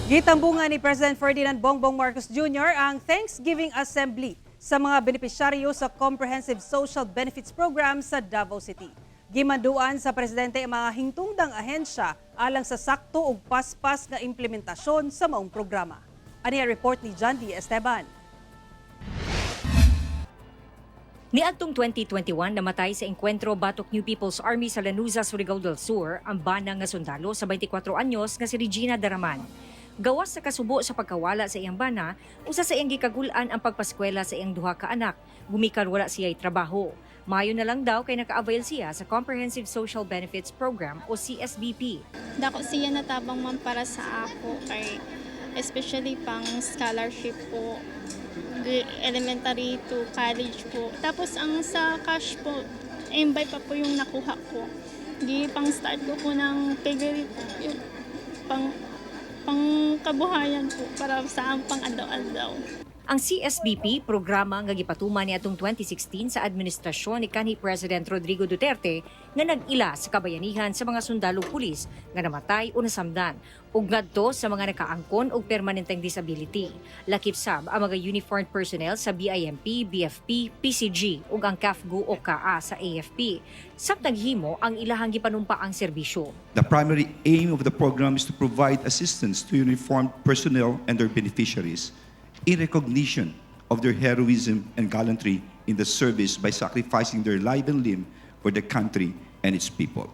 Gitambungan ni President Ferdinand Bongbong Marcos Jr. ang Thanksgiving Assembly sa mga benepisyaryo sa Comprehensive Social Benefits Program sa Davao City. Gimanduan sa presidente ang mga hintungdang ahensya alang sa sakto ug paspas nga implementasyon sa maong programa. Ani ang report ni John D. Esteban. Niadtong 2021, namatay sa engkwentro batok New People's Army sa Lanuza, Surigao del Sur ang bana nga sundalo sa 24 anyos nga si Regina Daraman. Gawas sa kasubo sa pagkawala sa iyang bana, usa sa iyang gikagul-an ang pagpaskwela sa iyang duha ka anak, gumikan wala siya'y trabaho. Mayo na lang daw kay naka-avail siya sa Comprehensive Social Benefits Program o CSBP. Dako siya natabang man para sa ako kay especially pang scholarship po, elementary to college po. Tapos ang sa cash po, imbay pa po yung nakuha ko. Di pang start ko po ng piggery po, yung pang pang kabuhayan po para sa pang adlaw-adlaw. Ang CSBP, programa nga gipatuman niadtong 2016 sa administrasyon ni kanhi President Rodrigo Duterte nga nag-ila sa kabayanihan sa mga sundalo, pulis nga namatay o nasamdan ug ngadto sa mga nakaangkon og permanenteng disability. Lakip sab ang mga uniformed personnel sa BIMP, BFP, PCG ug ang CAFGU o KA sa AFP. Samtang himo ang ilahang gipanumpaang serbisyo. The primary aim of the program is to provide assistance to uniformed personnel and their beneficiaries in recognition of their heroism and gallantry in the service by sacrificing their life and limb for the country and its people.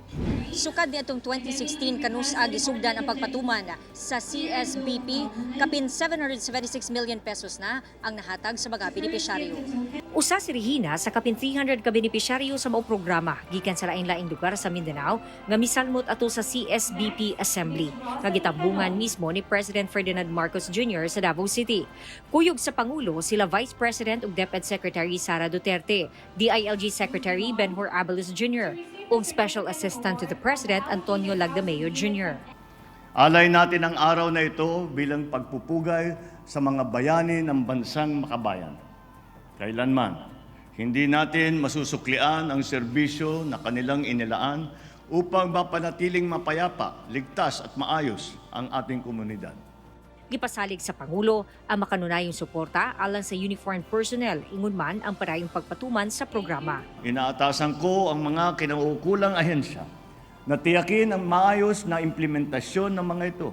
Sukad niadtong 2016 kanus-a gisugdan ang pagpatuman sa CSBP, kapin 776 million pesos na ang nahatag sa mga benepisyaryo. Usa si Regina sa kapin 300 ka benepisyaryo sa mao programa gikan sa lain-laing lugar sa Mindanao nga misalmot ato sa CSBP Assembly nga gitambungan mismo ni President Ferdinand Marcos Jr. sa Davao City. Kuyog sa pangulo sila Vice President ug DepEd Secretary Sara Duterte, DILG Secretary Benhur Abalos Jr. ug Special Assistant to the President Antonio Lagdameo Jr. Alay natin ang araw na ito bilang pagpupugay sa mga bayani ng bansang makabayan. Kailanman, hindi natin masusuklian ang serbisyo na kanilang inilaan upang mapanatiling mapayapa, ligtas at maayos ang ating komunidad. Gipasalig sa Pangulo ang makanunayong suporta alang sa uniformed personnel ingon man ang padayong pagpatuman sa programa. Inaatasan ko ang mga kinauukulang ahensya na tiyakin ang maayos na implementasyon ng mga ito.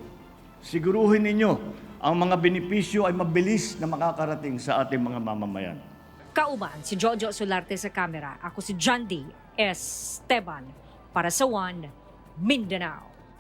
Siguruhin ninyo ang mga benepisyo ay mabilis na makakarating sa ating mga mamamayan. Kauban si Jojo Solarte sa kamera. Ako si John D. Esteban para sa One Mindanao.